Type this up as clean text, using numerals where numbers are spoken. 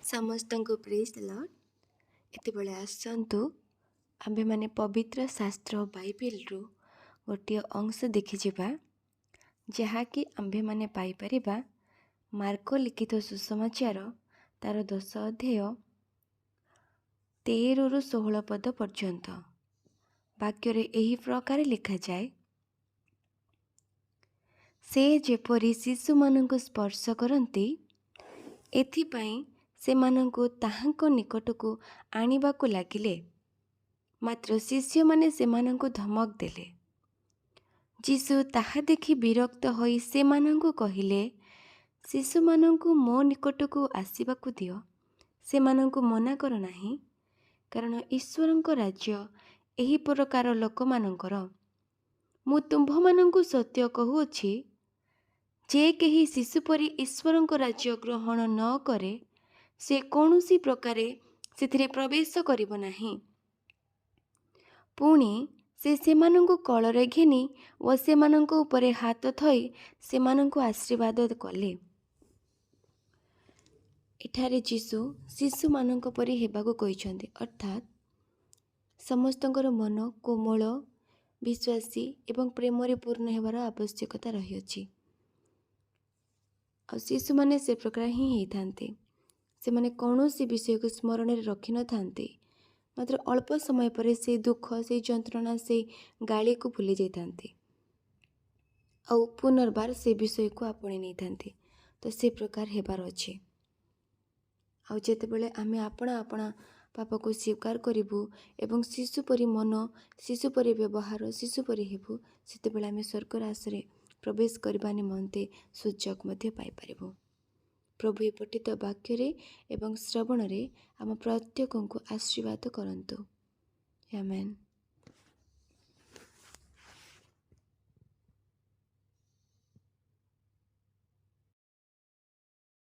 ସମସ୍ତଙ୍କୁ ପ୍ରେଜ୍ ଲର୍ଡ଼। ଏତେବେଳେ ଆସନ୍ତୁ, ଆମ୍ଭେମାନେ ପବିତ୍ର ଶାସ୍ତ୍ର ବାଇବେଲରୁ ଗୋଟିଏ ଅଂଶ ଦେଖିଯିବା, ଯାହାକି ଆମ୍ଭେମାନେ ପାଇପାରିବା ମାର୍କ ଲିଖିତ ସୁସମାଚାର, ତାର 10 ଅଧ୍ୟାୟ, 13ରୁ 16 ପଦ ପର୍ଯ୍ୟନ୍ତ। ବାକ୍ୟରେ ଏହି ପ୍ରକାର ଲେଖାଯାଏ, ସେ ଯେପରି ଶିଶୁମାନଙ୍କୁ ସ୍ପର୍ଶ କରନ୍ତି, ଏଥିପାଇଁ ସେମାନଙ୍କୁ ତାହାଙ୍କ ନିକଟକୁ ଆଣିବାକୁ ଲାଗିଲେ। ମାତ୍ର ଶିଷ୍ୟମାନେ ସେମାନଙ୍କୁ ଧମକ ଦେଲେ। ଯୀଶୁ ତାହା ଦେଖି ବିରକ୍ତ ହୋଇ ସେମାନଙ୍କୁ କହିଲେ, ଶିଶୁମାନଙ୍କୁ ମୋ ନିକଟକୁ ଆସିବାକୁ ଦିଅ, ସେମାନଙ୍କୁ ମନା କର ନାହିଁ, କାରଣ ଈଶ୍ୱରଙ୍କ ରାଜ୍ୟ ଏହି ପ୍ରକାର ଲୋକମାନଙ୍କର। ମୁଁ ତୁମ୍ଭମାନଙ୍କୁ ସତ୍ୟ କହୁଅଛି, ଯେ କେହି ଶିଶୁ ପରି ଈଶ୍ୱରଙ୍କ ରାଜ୍ୟ ଗ୍ରହଣ ନ କରେ, ସେ କୌଣସି ପ୍ରକାରେ ସେଥିରେ ପ୍ରବେଶ କରିବ ନାହିଁ। ପୁଣି ସେ ସେମାନଙ୍କୁ କୋଳରେ ଘେନି ଓ ସେମାନଙ୍କ ଉପରେ ହାତ ଥୋଇ ସେମାନଙ୍କୁ ଆଶୀର୍ବାଦ କଲେ। ଏଠାରେ ଯୀଶୁ ଶିଶୁମାନଙ୍କ ପରି ହେବାକୁ କହିଛନ୍ତି, ଅର୍ଥାତ୍ ସମସ୍ତଙ୍କର ମନ କୋମଳ, ବିଶ୍ୱାସୀ ଏବଂ ପ୍ରେମରେ ପୂର୍ଣ୍ଣ ହେବାର ଆବଶ୍ୟକତା ରହିଅଛି। ଆଉ ଶିଶୁମାନେ ସେ ପ୍ରକାର ହିଁ ହେଇଥାନ୍ତି। ସେମାନେ କୌଣସି ବିଷୟକୁ ସ୍ମରଣରେ ରଖିନଥାନ୍ତି, ମାତ୍ର ଅଳ୍ପ ସମୟ ପରେ ସେଇ ଦୁଃଖ, ସେଇ ଯନ୍ତ୍ରଣା, ସେଇ ଗାଳିକୁ ଭୁଲି ଯାଇଥାନ୍ତି ଆଉ ପୁନର୍ବାର ସେ ବିଷୟକୁ ଆପଣେଇ ନେଇଥାନ୍ତି। ତ ସେ ପ୍ରକାର ହେବାର ଅଛି। ଆଉ ଯେତେବେଳେ ଆମେ ଆପଣା ଆପଣା ପାପକୁ ସ୍ୱୀକାର କରିବୁ ଏବଂ ଶିଶୁ ପରି ମନ, ଶିଶୁ ପରି ବ୍ୟବହାର, ଶିଶୁ ପରି ହେବୁ, ସେତେବେଳେ ଆମେ ସ୍ୱର୍ଗର ଆସରେ ପ୍ରବେଶ କରିବା ନିମନ୍ତେ ସୁଯୋଗ ମଧ୍ୟ ପାଇପାରିବୁ। ପ୍ରଭୁ ଏ ପଠିତ ବାକ୍ୟରେ ଏବଂ ଶ୍ରବଣରେ ଆମ ପ୍ରତ୍ୟେକଙ୍କୁ ଆଶୀର୍ବାଦ କରନ୍ତୁ। ଆମେନ୍।